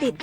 ติด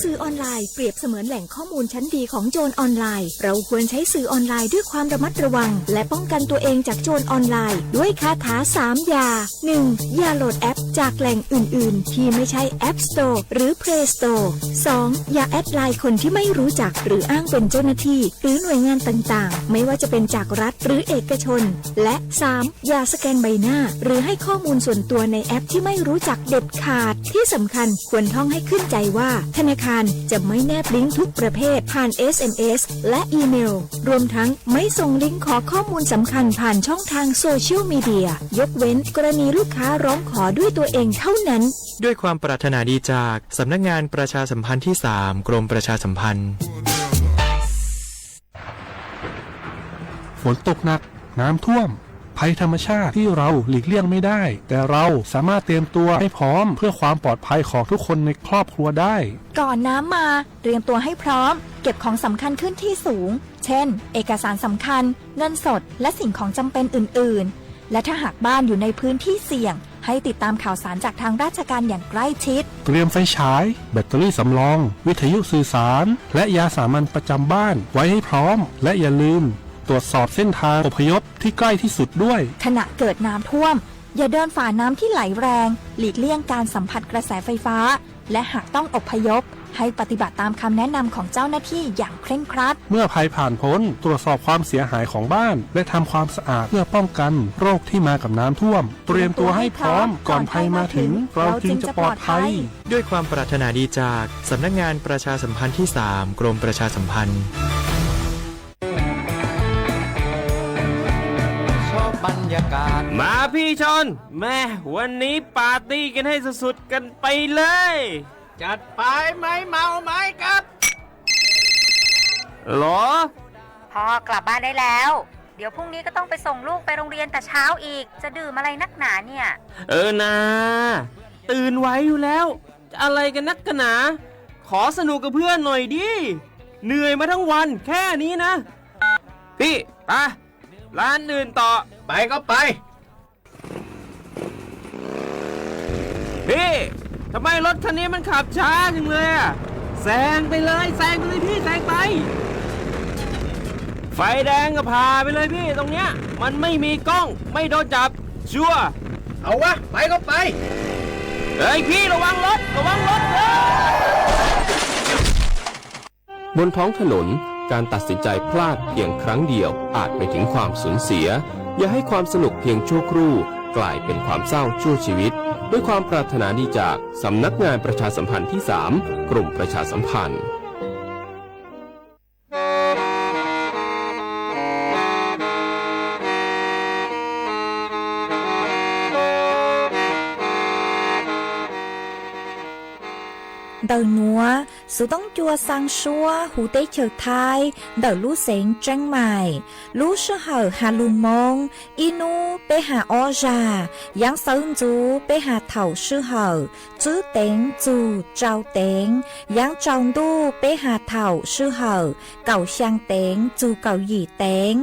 สื่อออนไลน์เปรียบเสมือนแหล่งข้อมูลชั้นดีของโจรออนไลน์ เราควรใช้สื่อออนไลน์ด้วยความระมัดระวัง และป้องกันตัวเองจากโจรออนไลน์ด้วยคาถาสามอย่า หนึ่ง อย่าโหลดแอปจากแหล่งอื่นๆ ที่ไม่ใช่ App Store หรือ Play Store สอง อย่าแอดไลน์คนที่ไม่รู้จักหรืออ้างเป็นเจ้าหน้าที่ หรือหน่วยงานต่างๆ ไม่ว่าจะเป็นจากรัฐหรือเอกชน และ สาม อย่าสแกนใบหน้า หรือให้ข้อมูลส่วนตัวในแอปที่ไม่รู้จักเด็ดขาด ที่สำคัญควรท่องให้ขึ้นใจว่า ธนาคารจะไม่แนบลิงก์ทุกประเภทผ่าน เอส เอ็ม เอส และอีเมล รวมทั้งไม่ส่งลิงก์ขอข้อมูลสำคัญผ่านช่องทางโซเชียลมีเดีย ยกเว้นกรณีลูกค้าร้องขอด้วยตัวเองเท่านั้น ด้วยความปรารถนาดีจากสำนักงานประชาสัมพันธ์ที่สาม กรมประชาสัมพันธ์ ฝนตกหนัก น้ำท่วม ภัยธรรมชาติที่เราหลีกเลี่ยงไม่ได้ แต่เราสามารถเตรียมตัวให้พร้อมเพื่อความปลอดภัยของทุกคนในครอบครัวได้ ก่อนน้ำมา เตรียมตัวให้พร้อม เก็บของสำคัญขึ้นที่สูง เช่น เอกสารสำคัญ เงินสด และสิ่งของจำเป็นอื่นๆ และถ้าหากบ้านอยู่ในพื้นที่เสี่ยง ให้ติดตามข่าวสารจากทางราชการอย่างใกล้ชิด เตรียมไฟฉาย แบตเตอรี่สำรอง วิทยุสื่อสาร และยาสามัญประจำบ้านไว้ให้พร้อม และอย่าลืมตรวจสอบเส้นทางอพยพที่ใกล้ที่สุดด้วย ขณะเกิดน้ำท่วม อย่าเดินฝ่าน้ำที่ไหลแรง หลีกเลี่ยงการสัมผัสกระแสไฟฟ้า และหากต้องอพยพ ให้ปฏิบัติตามคำแนะนำของเจ้าหน้าที่อย่างเคร่งครัด เมื่อภัยผ่านพ้น ตรวจสอบความเสียหายของบ้าน และทำความสะอาดเพื่อป้องกันโรคที่มากับน้ำท่วม เตรียมตัวให้พร้อม ก่อนภัยมาถึง เราจึงจะปลอดภัย ด้วยความปรารถนาดีจากสำนักงานประชาสัมพันธ์ที่สาม กรมประชาสัมพันธ์ มาพี่ชอน แม่ วันนี้ปาร์ตี้กันให้สุดๆกันไปเลย จัดไป ไม้เมาไม้กัด หรอ พ่อกลับบ้านได้แล้ว เดี๋ยวพรุ่งนี้ก็ต้องไปส่งลูกไปโรงเรียนแต่เช้าอีก จะดื่มอะไรนักหนาเนี่ย เออนา ตื่นไหวอยู่แล้ว จะอะไรกันนักกันหนา ขอสนุกกับเพื่อนหน่อยดิ เหนื่อยมาทั้งวันแค่นี้นะ พี่ ไป ร้านอื่นต่อ ไปก็ไป พี่ ทำไมรถคันนี้มันขับช้าจังเลยอะ แซงไปเลย แซงไปเลยพี่ แซงไป ไฟแดงก็ผ่าไปเลยพี่ ตรงเนี้ย มันไม่มีกล้อง ไม่โดนจับ ชัวร์ เอาวะ ไปก็ไป เฮ้ยพี่ ระวังรถ ระวังรถ เฮ้ย บนท้องถนน การตัดสินใจพลาดเพียงครั้งเดียว อาจไปถึงความสูญเสีย อย่าให้ความสนุกเพียงชั่วครู่ กลายเป็นความเศร้าชั่วชีวิต ด้วยความปรารถนาดีจากสำนักงานประชาสัมพันธ์ที่สาม กรมประชาสัมพันธ์ Ntawm nuav, xuv toob cua xaa suab huv teb chaws Thaib ntawm lub xeev Tsheeb Maim. Lub sij hawm has lug Moob, ib nub peb has ob zag, yaav xawv ntxuv peb has thaum sij hawm tswb teev txug tsau teev, yaav tsaus ntuj peb has thaum sij hawm kaum xyaa teev txug kaum yim teev,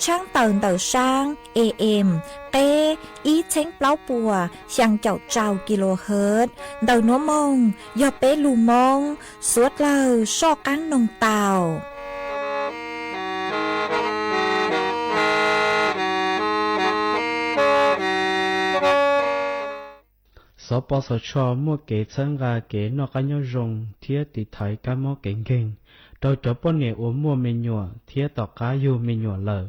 tshaab tawm ntawm saab A M qeb ib txheeb plaub puas xyaa caum rau kilohertz. Ntawm nuav moog yog peb lug Moob, suav dlawg soj qaab noog tau. Xov pov xov tsho muaj kev txhawb nqa kev noj qab nyob zoo thiab tiv thaiv kab mob kev nkeeg rau cov poj niam uas muaj me nyuam thiab tom qab yug me nyuam lawm,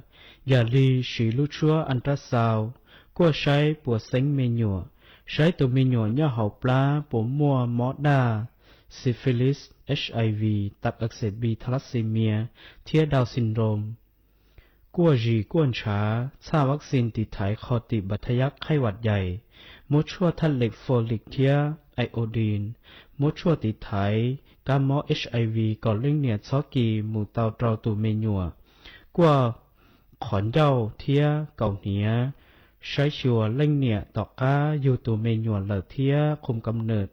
yam li siv lub tshuab ultrasound, kuaj saib puas xeeb me nyuam, saib tus me nyuam nyob hauv plab puas muaj mob daj, syphilis, H I V, tạp axit B, thalassemia thiab Down syndrome. Kuaj zis kuaj ntshav, txhaj vaccine tiv thaiv qho tim bacteria khaib vam yais, muab tshuaj thaj lem folic thiab iodine, muab tshuaj tiv thaiv kab mob H I V kom leej niam txhob kis mus tau rau tus me nyuam. Kuaj qhov ncauj thiab kaus hniav, saib xyuas leej niam tom qab yug tus me nyuam lawm thiab qhum kam nws,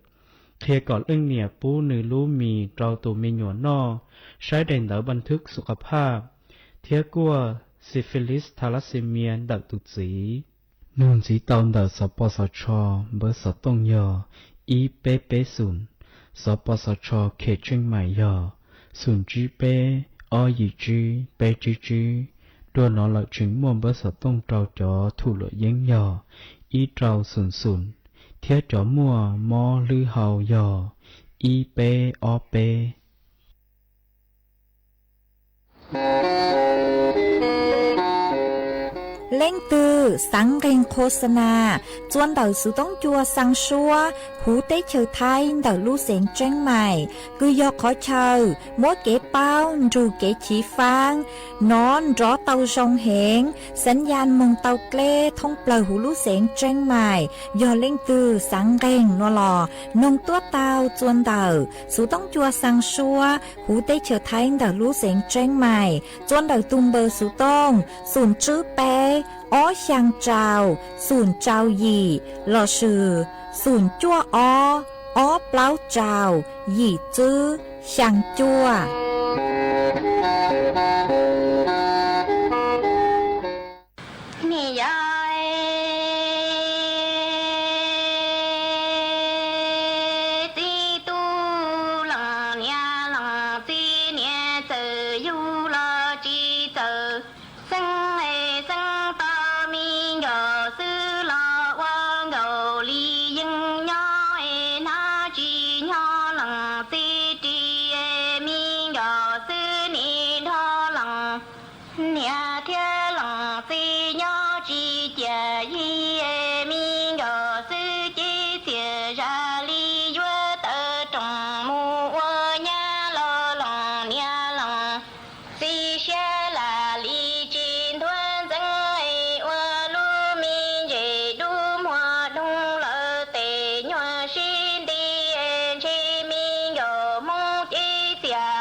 qhia kom leej niam pub nws lub mis rau tus me nyuam noj, saib daim ntawv บันทึกสุขภาพ thiab kuaj syphilis thalassemia ntawm tus txiv. Nug ntxiv tau ntawm xov pov xov tsho, npawb xov tooj yog ib peb peb xoom. Xov Pos Xov Tshos Khes Tseej Maim yog xoom tsib peb ob yim tsib peb tsib tsib. Dua no lawm tseem muaj npawb xov tooj rau cov thum luam yeeb yog ib rau xoom xoom, thiab cov muaj mob hlwb hau yog ib peb ob peb. Leej twg xaav nqeeg qhuas xa nas txua ntawm xuv toob cua xaa suab huv teb chaws Thaib ntawm lub xeev Tseeb Maim, kws yog qhov chaw muab kev paub nrug kev chiv faab nov nrov tau zoo heev, xav yas moog tau dleb thoob plawg huv lub xeev Tseeb Maim. Yog leej twg xaav nqeeg no los noog tuab tau txua ntawm xuv toob cua xaa suab huv teb chaws Thaib ntawm lub xeev Tseeb Maim txua ntawm tug npawb xuv tooj xoom tsib peb ob xyaa rau xoom rau yim lossis xoom cuaj ob ob plaub rau yim tsib xyaa cuaj. Nim yog txiv tub leej niam leej txiv niam txawm yug los tsis txawj xeeb, xeeb tau me nyuam xwb los ua nkaus li yeej nyob, hnab tsis nyob leej txiv ris, me nyuam xwb nim nrog leej niam thiab leej txiv nyob tsis ciaj yig, me nyuam xwb cev txiaj zam li yuav tawm rooj mus ua nyab los leej niam leej txiv siab lam li tsis nthuav ntxeev, ua lub me ntsis dub muag doog lawm tes nyuag sib nti, ntshe me nyuam hmoob cev txiaj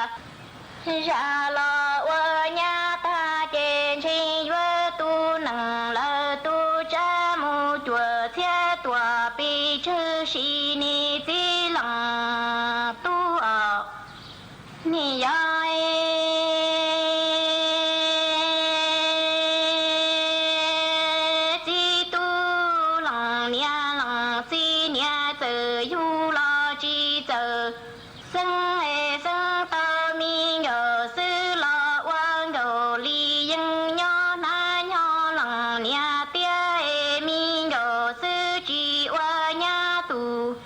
zam los ua nyab tag ces ntshe yuav tu neeg lawm tu tsab mus cuaj txhiab tuaj pes tsawg sim niam txiv leej tub os. Nim yog txiv tub leej niam leej txiv niam txawm yug los tsis txawj xeeb, xeeb tau me nyuam xwb los ua nkaus li yeej nyob, hnab nyob leej niam tiag, me nyuam xwb tsis ua nyab tus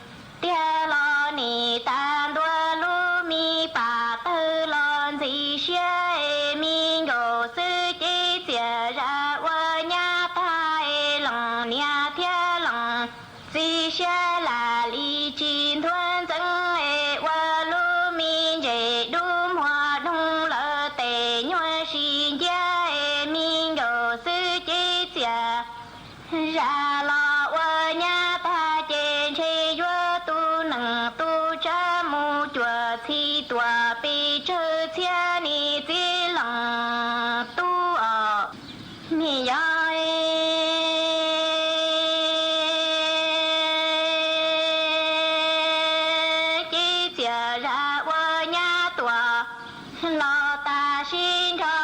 tiag los nim tag ntua lub me pam tawg los ntxim siab, me nyuam xwb cev txiaj zam ua nyab tag, leej niam thiab leej txiv siab lam li tsis nthuav ntxeev, ua lub me ntsis dub muag doog lawm tes nyuag sib ntiab, me nyuam xwb cev txiaj zam los ua nyab tag ces ntshe yuav tu neeg tu tsab mus cuaj txhiab tuaj pes tsawg txhiab niam txiv leej tub os. Nim yog cev txiaj zam ua nyab tuaj los tag sib nrho,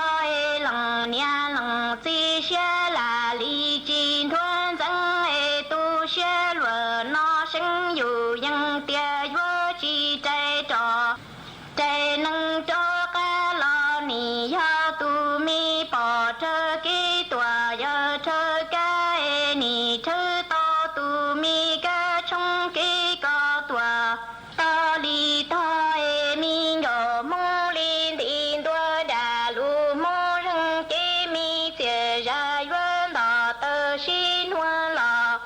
leej niam leej txiv siab lam li tsis nthuav ntxeev, tu siab luag no seev yus yeej tias yuav tsis rais rov rais neeg rov qab los nim yog tus me pom rhawv kev tuaj yawg rhawv kab, nim rhawv tau tus me kab tshoob kev koj tuaj tau li tog, me nyuam hmoob li nti ntua dag lus hmoob zeeg cev me txiaj zam yuav nto taw sib hnub los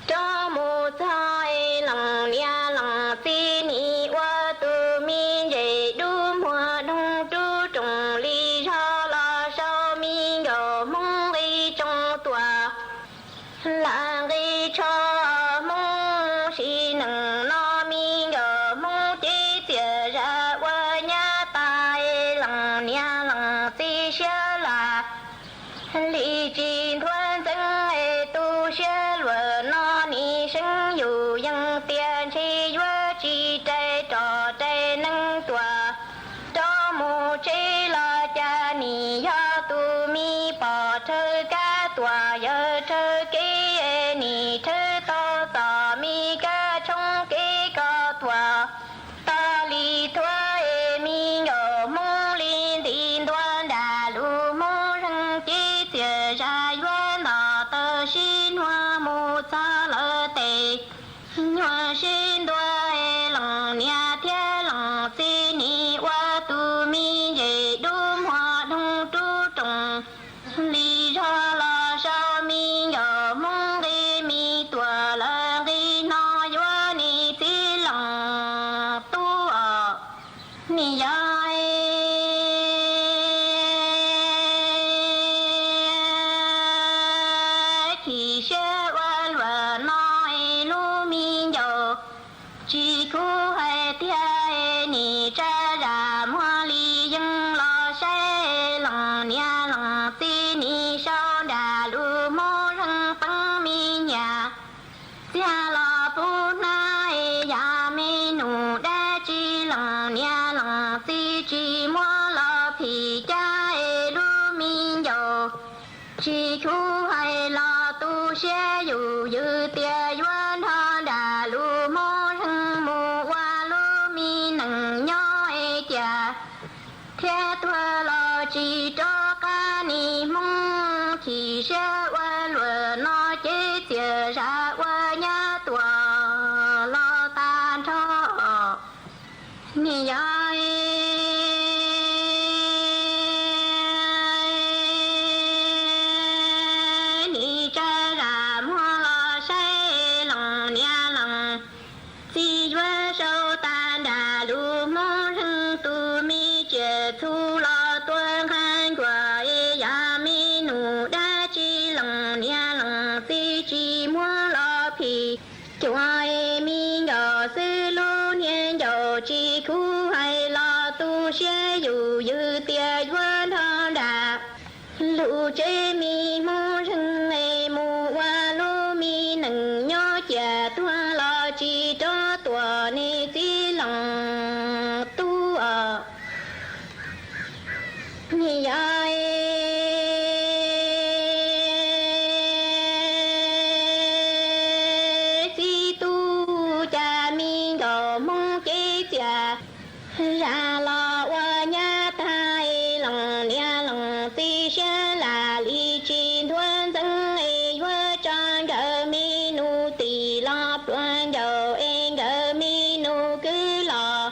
rov mus txog, leej niam leej txiv nim ua tus me ntsis dub muag doog rub rooj li zog los sau me nyuam hmoob nqi tsoo tuaj lam nqi tsho hmoob sim neej no, me nyuam hmoob cev txiaj zam ua nyab tag, leej niam leej txiv siab lam li tsis nthuav ntxeev, tu siab luag no nim seev yus yeej tias ntshe yuav tsis rais rov rais neeg tuaj rov mus tsev los cas nim yog tus me pom rhawv kab tuaj yawg rhawv kev, nim rhawv tau txoj me kab tshoob kev koj tuaj Yog chim siab ua luam no es lub me ncaus tsis kub hais tiag, nim tsa zam muag li yeej los saib lees niam lees txiv, nim sau nram lus Hmoob Zeeg peeb me nyuam txiag los pub hnab, yam me nus dab tsi lees niam lees txiv tsis muab los phim cab, es lub me ncaus tsis kub hais los tu siab yus, yus tias yuav nrog nram lus Hmoob Zeeg mus ua lub me nees nyob es cas thiab tuag los tsis rov qab, nim Hmoob chim siab ua luam no ces txias zam ua nyab tuam los tag nrho. Nim yog nim tsa zam muag los saib lees niam lees txiv, yuav sau tag nram lus Hmoob Zeeg, tus me tsiam txhu los tuaj nqa ncuam, yam me nus dab tsi lees niam lees txiv tsis muab los phim cuam, me ncaus xwb lub niag ncaus tsis kub hais los tu siab yus, yus tias yuav nrog nram lus tsev me Hmoob Zeeg mus ua lub me nees nyob, cas tuag los tsis rov tuam, niam txiv lees tub os. Yog txiv tub cas me ncaus Hmoob ces txias zam los ua nyab tag, lees niam lees txiv siab lam li tsis nthuav ntxeev, yuav tso nkawd me nus tim los pluav ncaus, es nkawd me nus kwv los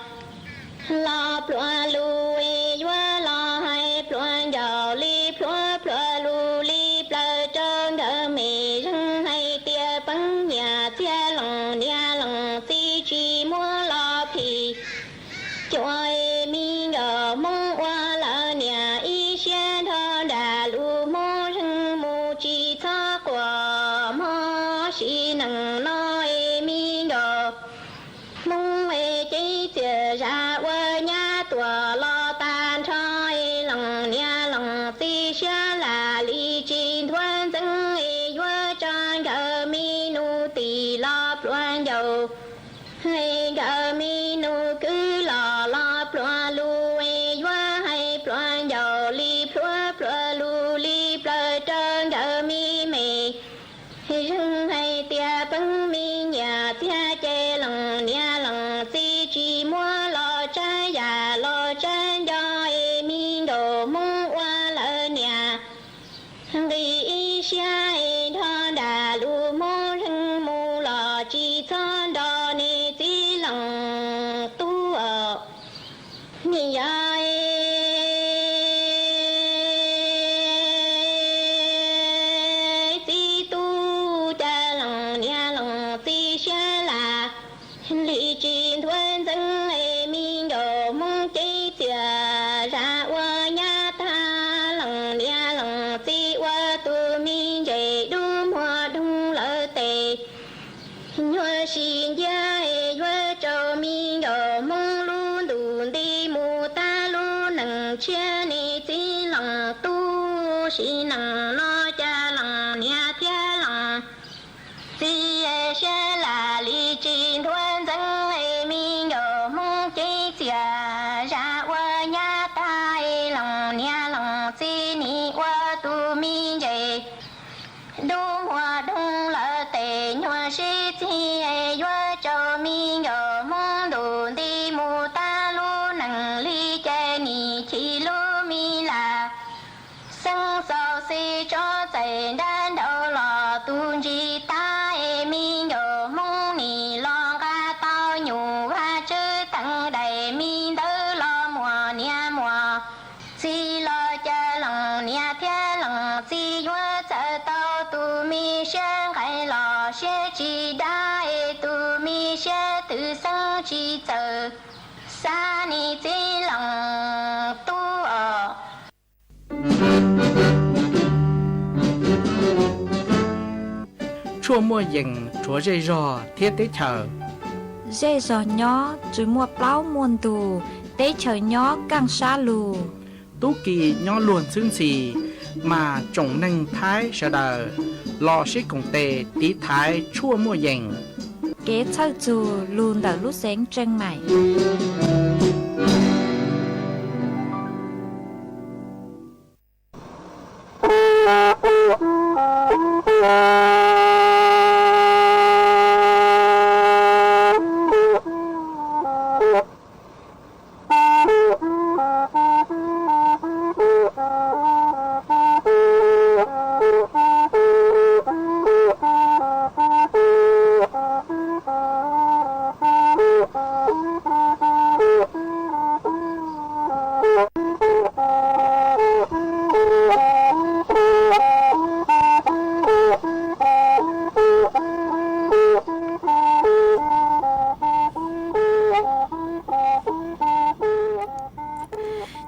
los pluav lus, yuav los hais pluav ncaus li pluav pluav lus li plaws rau nkawd me zeej, hais tias peeb nyiam txiag lees niam lees txiv tsis muab los phim cuam, me ncaus Hmoob ua lawv niam ib siab nrog nram lus Hmoob Zeeg mus, tsis txhob quas mob sim neej no, me ncaus Hmoob ces txias zam ua nyab tuam los tag nrho, lees niam lees txiv siab lam li tsis nthuav ntxeev, yuav tso nkawd me nus tim los pluav ncaus, nkawd me nus kwv los los pluav lus, yuav hais pluav ncaus li pluav pluav lus li plaws rau nkawd me me zeej, hais tias peeb me nyiam txiag ces lees niam lees txiv tsis muab los tsab yam los tsab nco, es me ncaus Hmoob ua lawv niam nqis ib siab, nrog nram lus Hmoob Zeeg mus los tsis txhob nrog niam txiv lees tub os. Yog txiv tub cas lees niam lees txiv siab lam li tsis nthuav ntxeev, me ncaus Hmoob ces txias zam ua nyab tag, lees niam lees txiv ua tus me ntses dub muag doog lawv tes. Nyuag sis nciab yuav rau me ncaus Hmoob lub ntus nti mus tag lub nees tshiab, niam txiv lees tub sim neej no cas lees niam thiab lees txiv siab lam li tsis nthuav ntxeev, me ncaus Hmoob ces txias zam ua nyab tag, lees niam lees txiv nim ua tus me ntses dub muag doog lawv tes. Nyuag sib txig yuav rau me ncaus Hmoob ntus nti mus tag lub nees li ces nim chim lub me lam xeeb xaus xis tsob txais nrab nraud los tus ntsis tag, es me ncaus Hmoob nim los nqa tau nyuj vaj tswv teev daim me ntawd los muas niam muas txiv los cas lees niam thiab lees txiv yuav txawm tau tus me siab nqaim los siab tsis dab, es tus me siab twm xeeb tsis txawm xav niam txiv Tshuaj muaj yees rhuav zej zog thiab teb chaws. Zej zog nyob tsis muaj plaub muaj ntug, teb chaws nyob kaj sab lug. Tub ki nyob luag ntxhwb ntxhi, mas tsoom neeg Thaib sawv daws los sib koom tes tiv thaiv tshuaj muaj yees. Kev txhawj txug lug ntawm lub xeev Tseej Maim.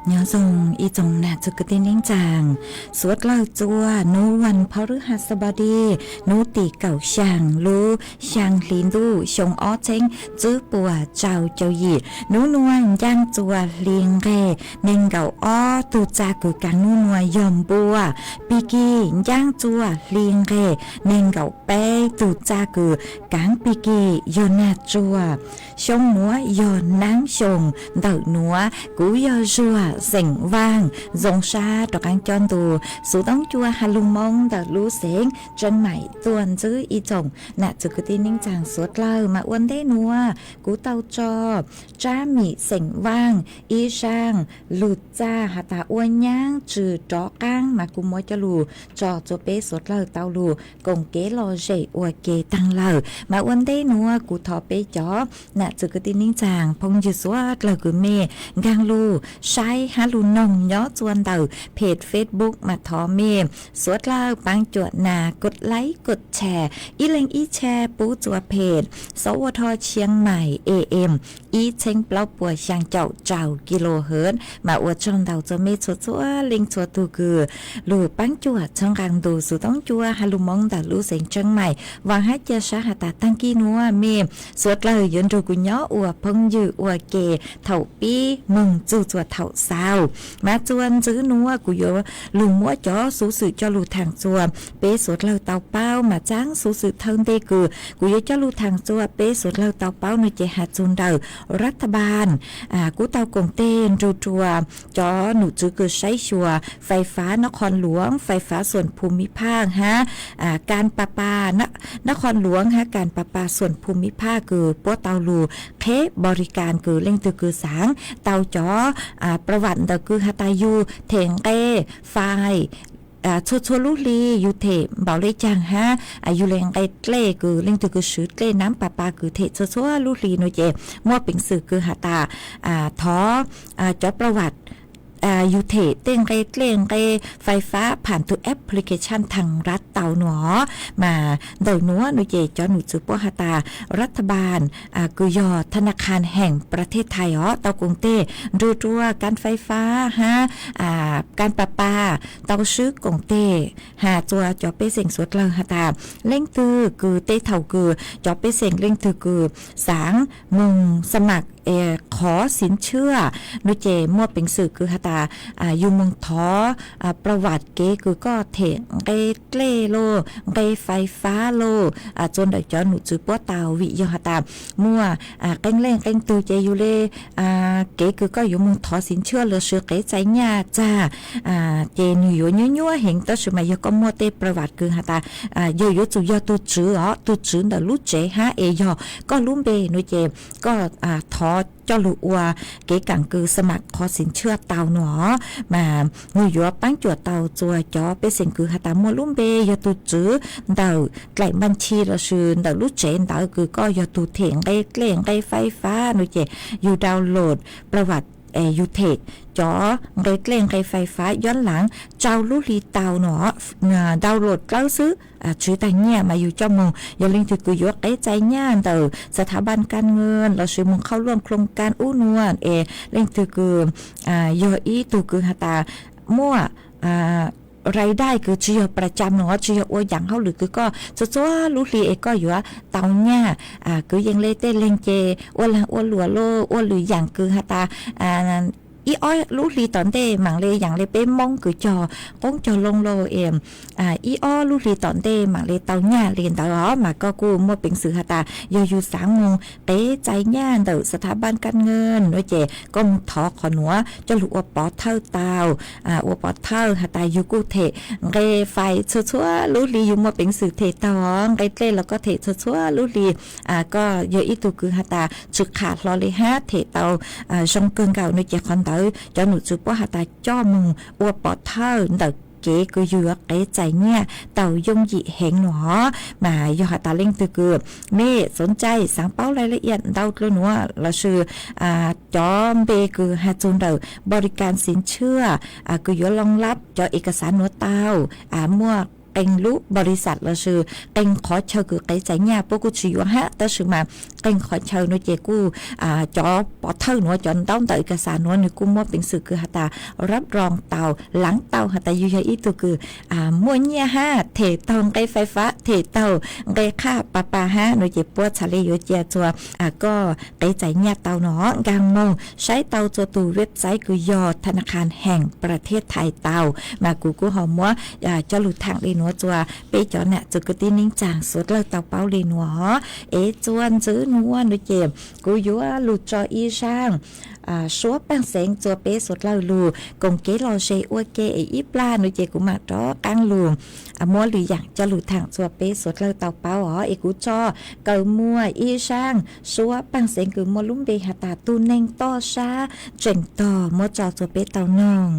Nyob zoo ib tsoom nam txiv kwv tij neej tsaa, suav dlawg txua nub vas phau rwb has xab npau di, nub tim kaum xyaa lub xyaa hli ntuj xyoo ob txheeb tswb puas tsau caum yim. Nub nuav ncaaj txua hli nqeg neeg nkaum ob, tug txag kws kaav nub nuav yog npua, pig kig ncaaj txua hli nqeg neeg nkaum peb, tug txag kws kaav pig kig yog nag tsuag. Xyoo nuav yog naab xyoo ntawm nuav. Kuv yog Zuag xeem Vaaj, zoo sab rov qaab coj ntu xuv toob cua has lug Moob ntawm lub xeev Tseej Maim tuaj ntsib ib tsoom nam txiv kwv tij neej tsaa suav dlawg. Mas ua ntej nuav kuv tau tso Tsab Mim xeem Vaaj ib zaaj lug txag has tas ua nyaab tsi rov qaab, mas kuv muab coj lug tso tsua peb suav dlawg tau lug koom kev lom zem ua ke taag lawm. Mas ua ntej nuav kuv thov peb cov nam txiv kwv tij neej tsaa phooj ywg suav dlawg kws mej nkaag lug saib hab lug noog nyob tsua ntawm peg Facebook mas thov mej suav dlawg paab cuam nas kod like kod share, ib leeg ib share pub tsua peg Sawv Ua Dho Tshiab Mais A M ib txheeb plaub puas xyaa caum rau kilohertz. Mas ua tsaug ntau tsua mej txhua txhua leej txhua tug kws lug paab cuam txhawb nqaa ntu xuv toob cua has lug Moob ntawm lub xeev Tseej Maim. Vaam hab ca sab has tas taag kis nuav mej suav dlawg yuav nrug kuv nyob ua phooj ywg ua ke thaum pib moog txug tsua thaum xaus. Mas tsua ntswb nuav kuv yuav lug muab cov xuv xwm coj lug thaam tsua peb suav dlawg tau paub. Mas tsaab xuv xwm thawj ntej kws kuv yuav coj lug thaam tsua peb suav dlawg tau paub nuav ces has txug ntawm rab tha npaaj kuj tau koom teg nrug rua cov num tswv kws saib xyuas fais fab nab qhov luav, fais fab xuam phum mib phaaj hab kas pas pas, nab qhov luav hab kas pas pas xuam phum mib phaaj kws puab tau lug qheb npo ri kas kws leej twg kws xaav tau cov pa vam ntawm kws has tas yug them nqe fais txhua txhua lub hli, yug them npaum le caag hab yug le nqe dlej kws leej twg kws swv dlej nab pas pas kws them txhua txhua lub hli nuav ces muaj peev xwm kws has tas thov cov pa vam yug them tej nqe dlej nqe fais fab phaam tug application thaam rab tau nuav. Mas ntawm nuav nuav ces cov num tswv puab has tas rab tha npaaj kws yog tha na kha heem pra thej thais os tau koom teg nrug rua kas fais fab hab kas pas pas tau swb koom teg has tsua cov pej xeem suav dlawg has tas leej twg kws tej thaum kws cov pej xeem leej twg kws xaav moog xa mam qhov xiv ntshiab nuav ces muaj peev xwm kws has tas yug moog thov pa vam kev kws koj them nqe dlej los nqe fais fab los tsua ntawm cov num tswv puab tau vim yog has tas muaj qee leej qee tug ces yug le kev kws koj yuav moog thov xiv ntshiab los sis qev txais nyaj txag ces nwg yuav nyuab nyuab heev. Tab sis mas yog koj muaj tej pa vam kws has tas yog yuav tsum yog tug tswv os, tug tswv ntawm lub tsev hab es yog koj lub npe nuav ces koj thov coj lug ua kev kaam kws xa mam qhov xiv ntshiab tau nuav os. Mas nwg yuav paab cuam tau tsua cov pej xeem kws has tas muaj lub npe yog tug tswv ntawm dlaim npaj ntshis los sis ntawm lub tsev ntawd kws koj yog tug them nqe dlej nqe fais fab nuav ces yug download pa vam yug them cov nqe dlej nqe fais fab yuav laav rau lub hli tau nuav os. Download dlawb xwb, tsis tag nyaj mas yug coj moog, yog leej twg kws yuav qev txais nyaj ntawm xa tha npaaj kas nws los sis moog khauj luaj khlooj kas ub nuav es leej twg kws yog ib tug kws has tas muaj rai dai kws tsi yog pra tsam no, tsi yog ua yaam hauj lwm kws koj txhua txhua lub hli es koj yuav tau nyaj. Kwv yees le tej leeg ces ua laag ua luam los ua lwm yaam kws has tas ib ob lub hli tom ntej maam le yaam le peb Moob kws cog qoob cog loo los es ib ob lub hli tom ntej maam le tau nyaj le ntawd os, mas koj kuj muaj peev xwm has tas yog yug xaav moog qev txais nyaj ntawm ສະຖາບັນການເງິນ no ces koj moog thov qhov nuav coj lug ua pov thawj tau, ua pov thawj has tas yug kuj them nqe fais txhua txhua lub hli, yug muaj peev xwm them taug os, nqe dlej los koj them txhua txhua lub hli. Koj yog ib tug kws has tas tshwm qham hlo le hab them tau zoo kawg nkaus no ces qhov ntawd cov nom tswv puab has tas coj moog ua pov thawj ntawm kev kws yug yuav qev txais nyaj tau yooj yim heev no. Mas yog has tas leej twg kws mej xoom cai xaav paub laj laj iam ntau dlua nuav lossis cov npe kws has txug ntawm ບໍລິການສິນເຊື່ອ kws yuav ລອງຮັບ cov ເອກະສານ nuav tau, muaj qee lub ບໍລິສັດ lossis qee qhov chaw kws qev txais nyaj puab kuj tsi yuav hab, tab sis mas qee qhov chaw no ces kuj cov pov thawj nuav, cov ntaub ntawv ເອກະສານ nuav nwg kuj muaj peev xwm kws has tas ຮັບຮອງ tau, laav tau has tas yug yog ib tug kws muaj nyaj hab them taug nqe fais fab, them taug nqe qhaj pa pa hab no ces puab txhad le yuav cia txug koj qev txais nyaj tau no. Nkaag moog saib tau txug tug website kws yog ທະນາຄານແຫ່ງປະເທດໄທ tau. Mas kuv kuj ho muab coj lug thaam le nuav txug peb cov nam txiv kwv tij neej tsaa suav dlawg tau paub le nuav. Es txug ntxiv nuav no ces kuv yuav lug tso ib zaaj suab paaj xeev txug peb suav dlawg lug koom kev lom zem ua ke es ib plag no ces kuv maam rov qaab lug muab lwm yaam coj lug thaam txug peb suav dlawg tau paub os. Es kuv tso kawg muaj ib zaaj suab paaj xeev kws muaj lub npe has tas tug neeg toj sab tseem tog muab tso txug peb tau noog.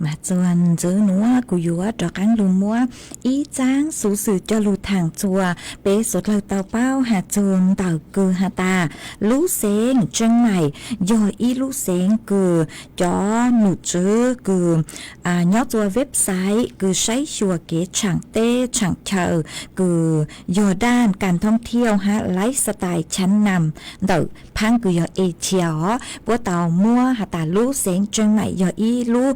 Mas txuas ntxiv nuav kuv yuav rov qaab lug muab ib txaab xuv xwm coj lug thaam txug peb suav dlawg tau paub has txug ntawm kws has tas lub xeev Tseeb Maim yog ib lub xeev kws cov num tswv kws nyob txuas website kws saib xyuas kev tshaam teb tshaam chaw kws yog daj kas thoob thiauj hab lifestyle chav nam ntawm phaab kws yog Asia os, puab tau muab has tas lub xeev Tseeb Maim yog ib lub,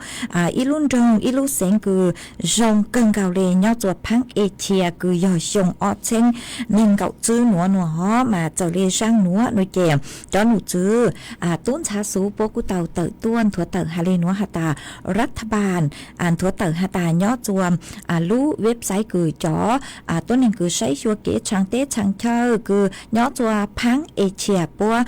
ib lub nroog ib lub xeev kws zoo kawg nkaus le nyob txuas phaab Asia kws yog xyoo ob txheeb neeg nkaum tsib nuav nuav os. Mas txawm le zaaj nuav nuav ces cov num tswv tub ntxhab xuv puab kuj tau tawm tuaj nthuav tawm has le nuav has tas rat tha npaas nthuav tawm has tas nyob txuas lub website kws cov tuab neeg kws saib xyuas kev tshaam teb tshaam chaw kws nyob txuas phaab Asia puab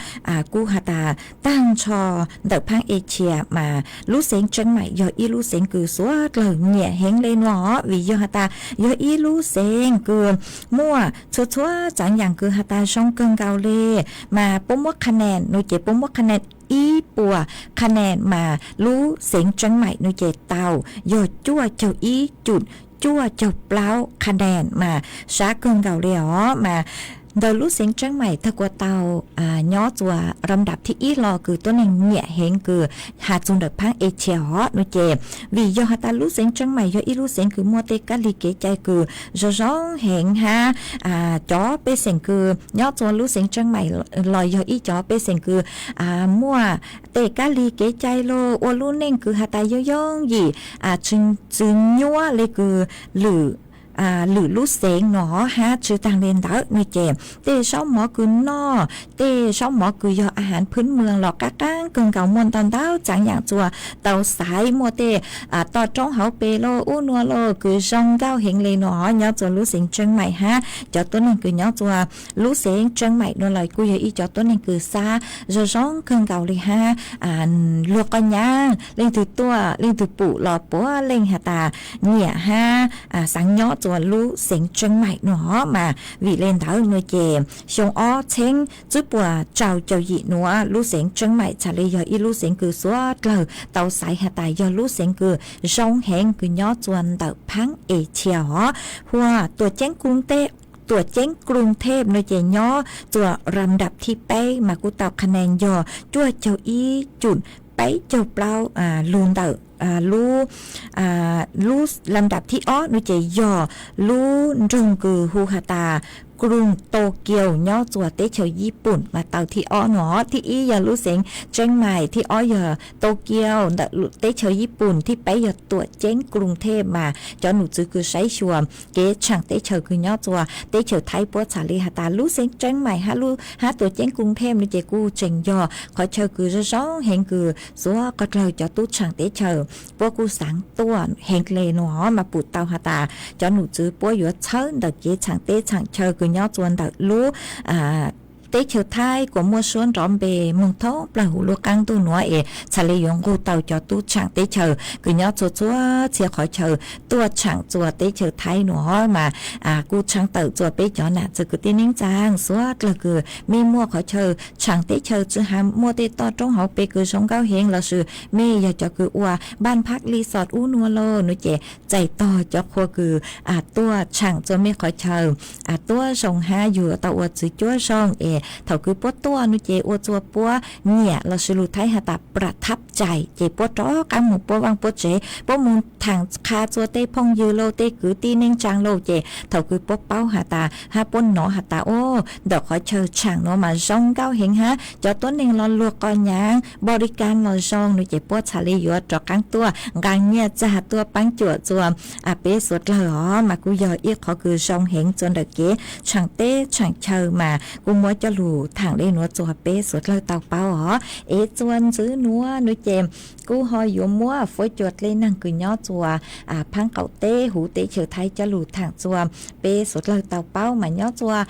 kuj has tas taag nrho ntawm phaab Asia mas lub xeev Tseeb Maim yog ib lub xeev kws suav dlawg nyiam heev le nuav os, vim yog has tas yog ib lub xeev kws muaj txhua txhua tsav yaam kws has tas zoo kawg nkaus le. Mas puab muab qha nees nuav ces puab muab qha nees ib puas qha nees mas lub xeev Tseeb Maim nuav ces tau yog cuaj caug ib cum cuaj caug plaub qha nees mas sab kawg nkaus le os. Mas ntawm lub xeev Tseeb Maim tag kuas tau nyob txuas lam dam thib ib los kws tuab neeg nyiam heev kws has txug ntawm phaab Asia os nuav ces vim yog has tas lub xeev Tseeb Maim yog ib lub xeev kws muaj tej kab lig kev cai kws zoo zoo heev hab cov pej xeem kws nyob txuas lub xeev Tseeb Maim los yog ib cov pej xeem kws muaj tej kab lig kev cai los ua lub neej kws has tas yooj yooj yim, tsi nyuab le kws lwm lub xeev nuav hab tsi taag le ntawd nuav ces tej zaub mov kws noj, tej zaub mov kws yog a hav phwb mws los qab qaab kawg nkaus, muaj ntau ntau tsav yaam txuas tau xaiv, muaj tej toj roob hauv pes los ub nuav los kws zoo nkauj heev le nuav nyob txuas lub xeev Tseeb Maim hab cov tuab neeg kws nyob txuas lub xeev Tseeb Maim nuav los kuj yog ib cov tuab neeg kws sab zoo zoo kawg nkaus le hab luag qhov nyaav leej twg tuaj leej twg pum los puav leej has tas nyiam hab xaav nyob txuas lub xeev Tseeb Maim nuav os. Mas vim le ntawd nuav ces xyoo ob txheeb tsib puas rau caum yim nuav lub xeev Tseeb Maim txhad le yog ib lub xeev kws suav dlawg tau xaiv has tas yog lub xeev kws zoo heev kws nyob txuas ntawm phaab Asia os. Huas Tuam Ceeb Kruv Thej, Tuam Ceeb Kruv Thej nuav ces nyob txuas lam dam thib peb mas kuj tau qha nees yog cuaj caug ib cum peb caug plaub lug ntawm lub lam dam thib ob nuav ces yog lub nroog kws hu has tas Kruv Tokyo nyob txuas teb chaws Yij Pun mas tau thib ob nuav. Thib ib yog lub xeev Tseeb Maim, thib ob yog Tokyo ntawm teb chaws Yij Pun, thib peb yog Tuam Ceeb Kruv Thej mas cov num tswv kws saib xyuas kev tshaam teb chaws kws nyob txuas teb chaws Thaib puab txhad le has tas lub xeev Tseeb Maim hab Tuam Ceeb Kruv Thej nuav ces kuj tseem yog qhov chaw kws zoo zoo heev kws suav dlawg cov tub tshaam teb chaws puab kuj xaav tuaj heev le nuav os. Mas pum tau has tas cov num tswv puab yuav txhawb ntawm kev tshaam teb tshaam chaw kws nyob txuas ntawm lub teb chaws Thaib kuas muaj suab nrov npe moog thoob plawg huv lub qaab ntuj nuav es txhad le yuav nqug tau cov tub tshaam teb chaws kws nyob txhua txhua txhia qhov chaw tuaj tshaam txuas teb chaws Thaib nuav os. Mas kuj tshaj tawm txuas peb cov nam txiv kwv tij neej tsaa suav dlawg kws mej muaj qhov chaw tshaam teb chaws tsi has muaj tej toj roob hauv pes kws zoo nkauj heev lossis mej yog cov kws ua npaaj phab resort ub nuav los nuav ces txais tog cov qhua kws tuaj tshaam txuas mej qhov chaw tuab zoo hab yug tau ua txwv cuab zoo es thaum kws puab tuaj nuav ces ua txuas puab nyiam lossis lug Thaib has tasประทับใจ ces puab rov qaab moog puab vaaj puab tsev, puab moog thaam qha txuas tej phooj ywg lauj tej kwv tij neej tsaa lauj ces thaum kws puab paub has tas hab puab nov has tas o ntawm qhov chaw tshaam nuav mas zoo nkauj heev hab cov tuab neeg los luag qhov nyaav npaum li kag los zoo nuav ces puab txhad le yuav rov qaab tuaj nqaa nyiaj txag tuaj paab cuam txuas peb suav dlawg os. Mas kuj yog ib qhov kws zoo heev txuas ntawm kev tshaam teb tshaam chaw mas kuj muab coj lug thaam le nuav txuas peb suav dlawg tau paub os. Es txuas ntxiv nuav nuav ces kuj ho yuav muab fuab cua dlej naag kws nyob txuas phaab qaum teb huv teb chaws Thaib coj lug thaam txuas peb suav dlawg tau paub mas nyob txuas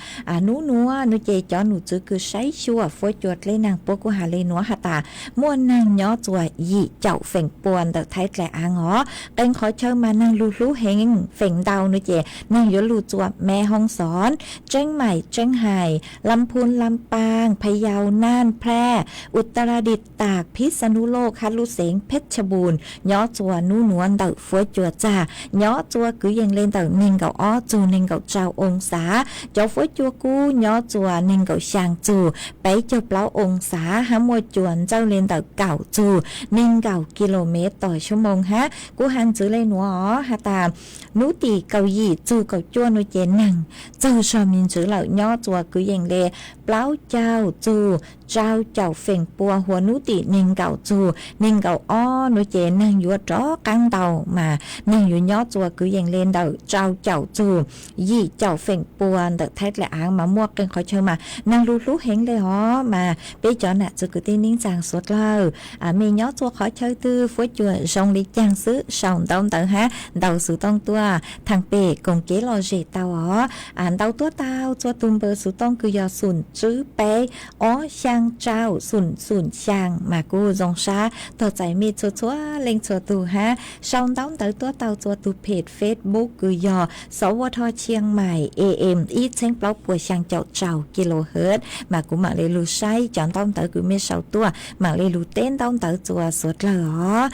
nub nuav nuav ces cov num tswv kws saib xyuas fuab cua dlej naag puab kuj has le nuav has tas muaj naag nyob txuas yim caum feem pua ntawm Thaib dlaim aav os. Qee qhov chaw mas naag lug hlub heev feem ntau nuav ces naag yuav lug txuas Mes Hong Son, Tseeb Maim, Tseeb Hais, Lam Phun, Lam Paa, Pha Yau, Naj, Phra, Utaradi Tas, Phis Xas Nus Loj, hab lub xeev Phej Tshas Npus, nyob txua nub nuav ntawm fuab cua txag, nyob txua kwv yees le ntawm neeg nkaum ob txug neeg nkaum rau oo xav. Cov fuab cua kub nyob txua neeg nkaum xyaa txug peb caug plaub oo xav, hab muaj cua ntxawj le ntawm kaum txug neeg nkaum kis lus mev tom xuab moos hab. Kuv has ntxiv le nuav os, has tas nub tim kaum yim txug kaum cuaj nuav ces neeg txawg zog me ntsis lawm, nyob txua kwv yees le plaub caug txug rau caum feem pua. Huv nub tim neeg nkaum txug neeg nkaum ob nuav ces neeg yuav rov qaab ntau, mas neeg yuav nyob txua kwv yees le ntawm rau caum txug yim caum feem pua ntawm Thaib Dlaim Aav, mas muaj qee qhov chaw mas neeg lug hlub heev le os. Mas peb cov nam txwv kwv tij neej tsaa suav dlawg, mej nyob txua qhov chaw twg, fuab cua zoo le caag xwb, sau ntaub ntawv hab ntaus xov tooj tuaj thaam pem koom kev lom zem tau os. Ntaus tuaj tau txua tug npawb xov tooj kws yog xoom tswb peb ob xyaa rau xoom xoom xyaa, mas kuv zoo sab tog txais mej txhua txhua leej txhua tug hab. Sau ntaub ntawv tuaj tau txua tug peg Facebook kws yog Sov Vaj Thoj Tshiab Mais A M ib txheeb plaub puas xyaa caum rau kilohertz, mas kuv maam le lug saib cov ntaub ntawv kws mej sau tuaj, maam le lug teb ntaub ntawv txua suav dlawg os.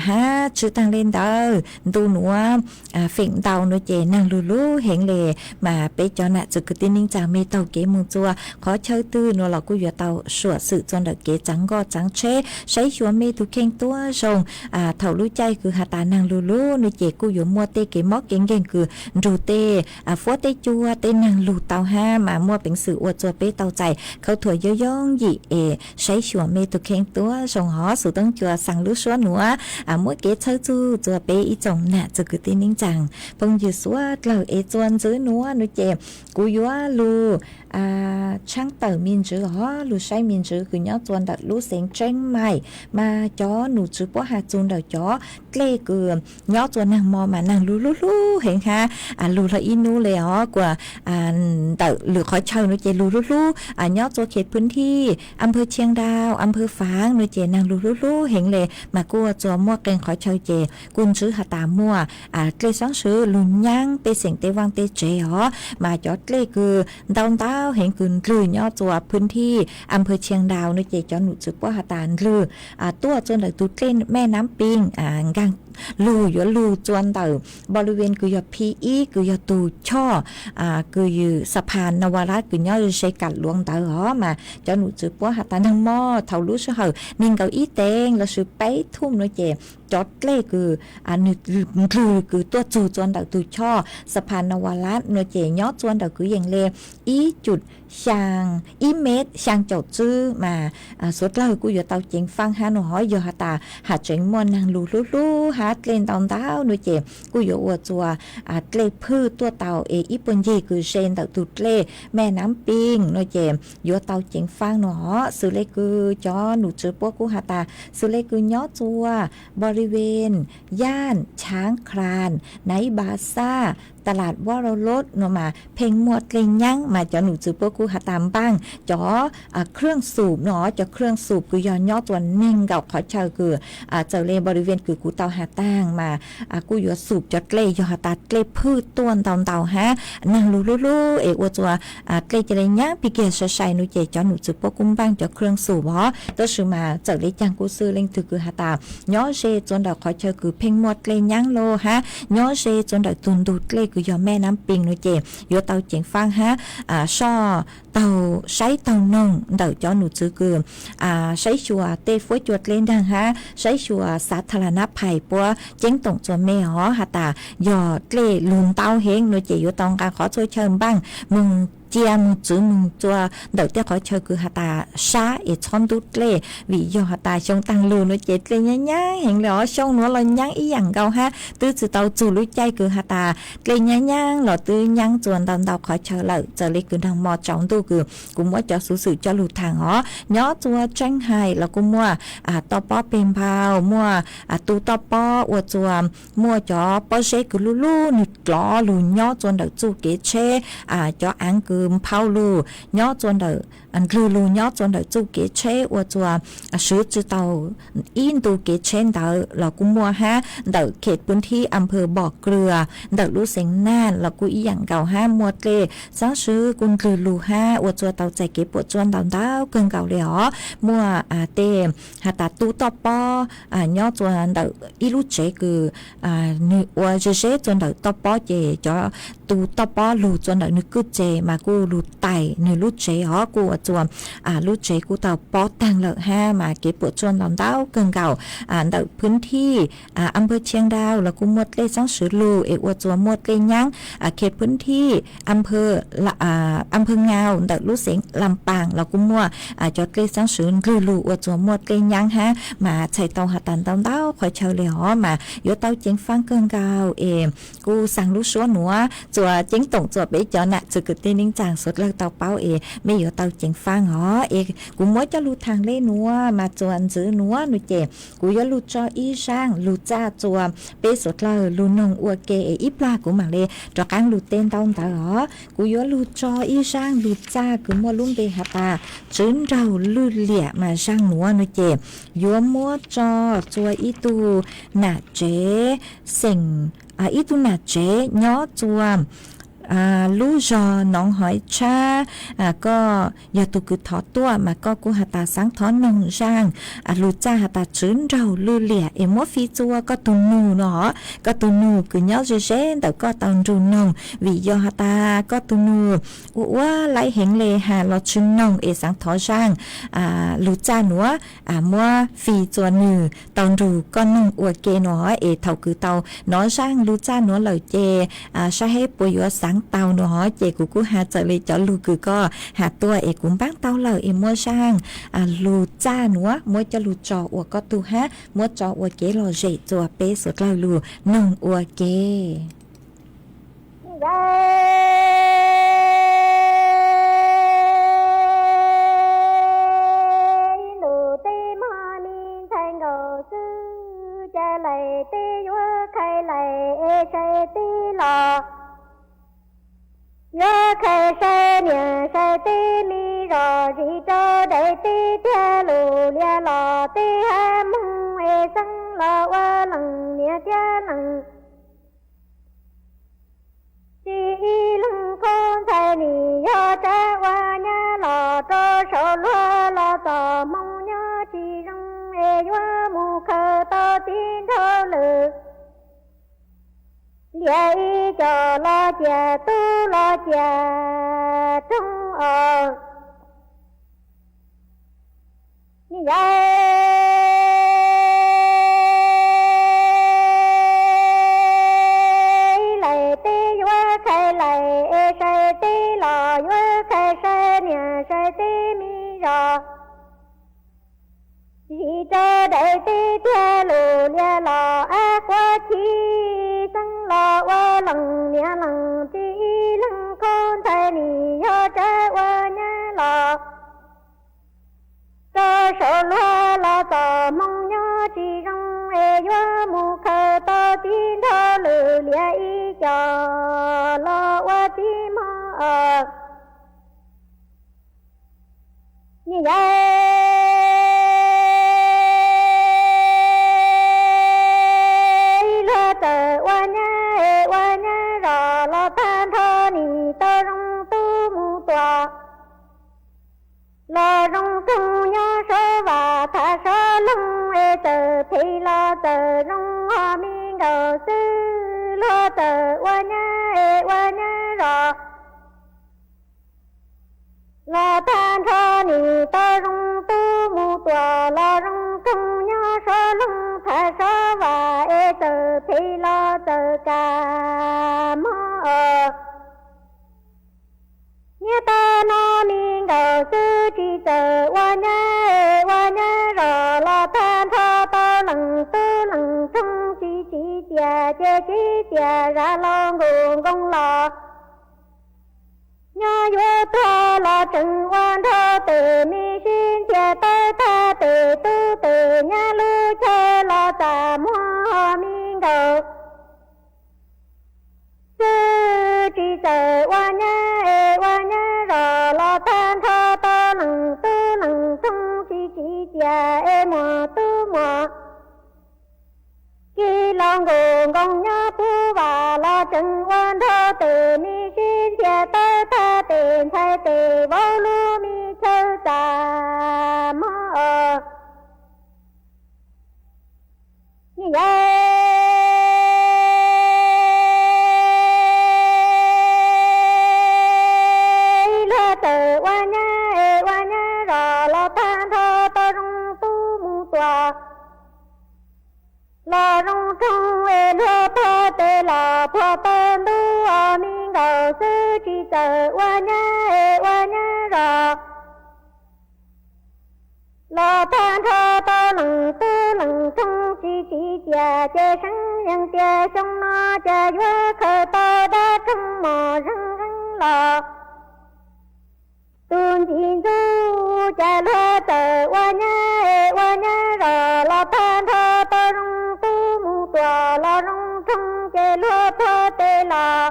Hab tsi taag le ntawd, ntu nuav feem ntau nuav ces neeg lug hlub heev le, mas peb cov nam txwv kwv tij neej tsaa mej taug kev moog txua qhov chaw twg nuav los kuj yuav tau suam xwm txua ntawm kev txaav nkoj txaav tsheb, saib xyuas mej tug kheej tuab zoo. Thaum lub caij kws has tas neeg lug hlub nuav ces kuj yuav muaj tej kev mob kev nkeeg kws nrug tej fuab tej cua tej neeg lug tau hab, mas muaj peev xwm ua txua peb tau txais khauv thuam yooj yooj yim es saib xyuas mej tug kheej tuab zoo os. Xov tooj cua xaa lub suab nuav muab kev txhawb txug txua peb ib tsoom nam txwv kwv tij neej tsaa phooj ywg suav dlawg es txua ntxiv nuav nuav ces kuv yuav lug tshaab tawm me ntsis os, lug saib me ntsis kws nyob txua ntawm lub xeev Tseeb Mais, mas cov num tswv puab has txug ntawm cov dlej kws nyob txua neeg mo mas neeg lug hlub hlub heev hab, lug hlo ib nub le os, kuas ntawm lwm qhov chaw nuav ces lug hlub hlub, nyob txua khev phwj thij, am phawj Tshiab Nrau, am phawj Faav nuav ces neeg lug hlub hlub heev le, mas kuj ua txua muaj qee qhov chaw ces kuj ntsib has tas muaj dlej xaab swv lug nyaab pej xeem tej vaaj tej tsev os, mas cov dlej kws ntau ntau heev kws ndlwg nyob txua phwj thij, am phawj Tshiab Nrau nuav ces cov num tswv puab has tas ndlwg tuaj txua ntawm tug dlej Mej Nam Pij, nkaag lug yuav lug txua ntawm npau li ven kws yog Phi Ib kws yog tug choj kws yws Xa Pha Na Va Lab kws nyob ze kam luav ntawd os, mas cov num tswv puab has tas neeg mo thaum lub sij hawm neeg nkaum ib teev lossis peb thum nuav ces cov dlej kws nwg ndlwg kws tuaj txug txua ntawm tug choj Xa Pha Na Va Lab nuav ces nyob txua ntawm kwv yees le ib cum xyaa, ib mev xyaa caum tswb, mas suav dlawg kuj yuav tau ceev faaj hab nuav hov. Yog has tas ham tseev muaj neeg lug hlub hlub hab dlej ntau ntau nuav ces kuj yuav ua txua dlej phwj tuaj tau es ib puag ncig kws ze ntawm tug dlej Mej Nam Pij nuav ces yuav tau ceev faaj nuav hov. Xws le kws cov num tswv puab kuj has tas xws le kws nyob txua npau li ven Yaj, Tshaav Khlas, Naiv Npa Xaj, Ta Las Vaj Rau Lod nuav mas pheej muaj dlej nyaab, mas cov num tswv puab kuj has tas npaaj cov khwj xum nuav, cov khwj xum kws yog nyob txua neeg nkaum qhov chaw kws txawm le npau li ven kws kuv tau has taag mas kuj yuav xum cov dlej, yog has tas dlej phwj tuaj ntau ntau hab neeg lug hlub hlub es ua txua dlej ca le nyaab pig kiag sai sai nuav ces cov num tswv puab kuj npaaj cov khwj xum os. Tab sis mas txawm le caag kuj xwb, leej twg kws has tas nyob ze txua ntawm qhov chaw kws pheej muaj dlej nyaab lug hab nyob ze txua ntawm tug ntug dlej kws yog Mej Nam Pij nuav ces yuav tau ceev faaj hab soj taug saib taug noog ntawm cov num tswv kws saib xyuas tej fuab cua dlej nraag hab saib xyuas xav tha la nab phais puab ceeb toom txua mej hov. Has tas yog dlej lug ntau heev nuav ces yuav tau nqaa qhov txhua chaw npaaj moog cia moog tswv moog txua ntawm tej qhov chaw kws has tas sab es txhob ntub dlej, vim yog has tas xyoo taag lug nuav ces dlej nyaab nyaab heev le os. Xyoo nuav los nyaab ib yaam nkaus hab, twb tsi tau txug lub caij kws has tas dlej nyaab nyaab los twb nyaab txua ntau ntau qhov chaw lawm. Txawm le kws nraag mo tsaus ntuj kws kuv muab cov xuv xwm coj lug thaam hov, nyob txua Tseeb Hais los kuj muaj toj pob peg npau, muaj tu toj pob ua txua, muaj cov pob zeb kws lub lub nwg dlov lug nyob txua ntawm txuj kev tsheb, cov aav nphau lug nyob tsua ntawm, ndlwg lug nyob tsua ntawm txuj kev tsheb ua tsua swv tsi tau ib ntu kev tsheb ntawd los kuj muaj hab, ntawm khe pwv thib a phawv Pom Klwm ntawm lub xeev Naj los kuj ib yaam nkaus hab, muaj dlej xaab swv kuj ndlwg lug hab ua tsua tau txais kev puam tsuaj ntau ntau kawg nkaus le os. Muaj tej has tas tu toj pob nyob tsua ntawm ib lub tsev kws nwg ua ze zeb tsua ntawm toj pob ces cov tu toj pob lug tsua ntawm nwg kwj tse mas kuj lug tais nwg lub tsev os, kuj ua tsua lub tsev kuj tau pob taag lawm hab mas kev puam tsuaj ntau ntau kawg nkaus. Ntawm pwv thib a phawv Tsheej Dau los kuj muaj dlej xaab swv lug es ua tsua muaj dlej nyaab. Khe pwv thib a phawv Ngaus ntawm lub xeev Lam Paas los kuj muaj cov dlej xaab swv ndlwg lug ua tsua muaj dlej nyaab hab mas txhais tau has tas ntau ntau qhov chaw le os mas yuav tau ceev faab kawg nkaus es kuj xaa lub suab nuav txua ceeb toom txua peb cov nam txiv kwv tij neej tsaa suav dlawg tau paub es mej yuav tau ceev faab os. Es kuv muab coj lug thaam le nuav mas txua ntxiv nuav nuav ces kuv yuav lug tso ib zaaj lug txaj tsua peb suav dlawg lug noog ua ke es ib plag kuv maam le rov qaab lug teb ntau ntawd os. Kuv yuav lug tso ib zaaj lug txaj kws muaj lub npe has tas Tswv Nraug Lwj Liam mas zaaj nuav nuav ces yuav muab tso tsua ib tug nam tsev xeem, ib tug nam tsev nyob tsua lub zog Noov Haiv Tshab. Koj yog tug kws thov tuaj mas koj kuj has tas xaav thov noog zaaj lug txaj has tas Tswv Nraug Lwj Liam es muab fij tsua koj tug nug nuav os. Koj tug nug kws nyob ze zeb ntawm koj tau nrug noog, vim yog has tas koj tug nug ua ua laib heev le has los tsi noog es xaav thov zaaj lug txaj nuav muab fij tsua nwg tau nrug koj noog ua ke nuav os. Es thaum kws tau nov zaaj lug txaj nuav lawm ces saib seb puas yuav xaav tau nuav os. Ces kuv kuj has txawm le cov lug kws koj has tuaj es kuv npaab tau lawm es muab zaaj lug txaj nuav muab coj lug tso ua koj tug hab muab tso ua kev lom zem tsua peb suav dlawg lug noog ua ke. Ib ntus teb mog mi ntxhais nkaus xwb, ca laim teb yuav khai laim es sai teb los, yuav khai sai niam sai teb me zos, zis rau daim teb thiaj lug lias los, teb hab moog es xeeb los ua leej niam thiab leej txiv. Ib leeg khaub ntxhais nim yog tsab ua nyab los rau saum luag los txom hmoo nyob tsis zoo es yuav mus khaws tau tib nrhau lwm. Lias ib co los ciam tub los ciam rooj os. Yog ib laim teb yuav khai laim es sai teb los, yuav khai sai niam sai teb me zos, zis rau daim teb thiaj lug lias los, ab quav chim xeeb los ua leej niam leej txiv. Ib leeg khaub ntxhais nim yog tsab ua nyab los rau saum luag los txom hmoo nyob tsis zoo es yuav mus khaws tau tib nrhau lwm. Lias ib co los ua tib hmo os. Yog ib luag tawm ua nyab es ua nyab zos los tag nrho nim tau zoo tub mus tuam, los zoo roog nyob sab vam thav sab loog es txawm phem los txawm zoo ho me nkaus xwb. Luag tawm ua nyab es ua nyab zos los tag nrho nim tau zoo tub mus tuam, los zoo roog nyob sab loog thav sab vam es txawm phem los txawm kam mog os. Nyob tau no me nkaus xwb tsis txawm ua nyab es ua nyab zos los tag nrho tau leej tub leej roog, tsis tsim txiaj ces tsim txiaj zam los nkaus nkoos los. Nyob yuav tuag los tseem ua nrhau tes, me sib ntxhias tawb tag tes tub tes, nyab lub chaw los txaj muag ho me nkaus xwb tsis txawm ua nyab es ua nyab tias es muam tub muam, kis los nkaus nkoos nyob puv vam los tseem ua nrog tes me sib ntxhias tawb thaj tes ntxhais tes vauv lub me chaw txaj muag os. Yawg ib luag txawm ua nyab es ua nyab zos los tag nrho tau zoo tub mus tuam los zoo roog es luag puag tes los puag taw ntub os me nkaus xwb tsis txawm ua nyab es ua nyab zos los tag nrho tau leej tub leej roog tsis tsim ciam ces seev yees tias xyoo no cas yuav khaws tau dab roog mos zeeg zeeg los tus ntxim ntxub cas luag txawm ua nyab es ua nyab zos los tag nrho tau zoo tub mus tuam los zoo roog ces luag puag tes los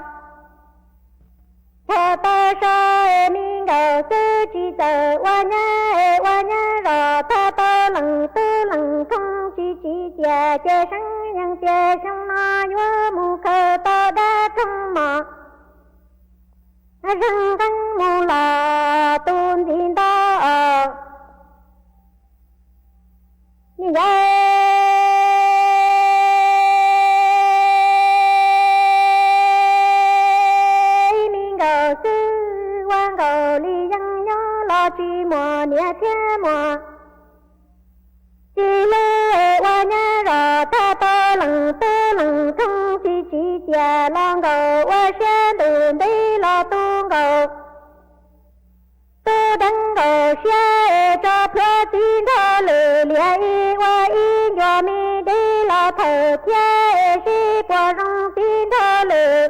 puag taw so es me nkaus xwb tsis txawm ua nyab es ua nyab zos tag tau leej tub leej roog tsis tsim ciam ces seev yees tias xyoo no yuav mus khaws tau dab roog mos zeeg nqeeb mus los tus ntxim nto os. Yawg ib me nkaus xwb ua nkaus li yeej nyob los tsis muaj niam thiab muaj txiv hlub es ua nyab zos tag tau leej tub leej roog tsis tsim ciam los nkaus ua siab ntuj ntev los tu nkaus tub deev nkaus siab es tso plhuav txiv nrog lwm liam ib ua ib ncua me deb los thawm thiab es sib puas zoo txiv nrog lwm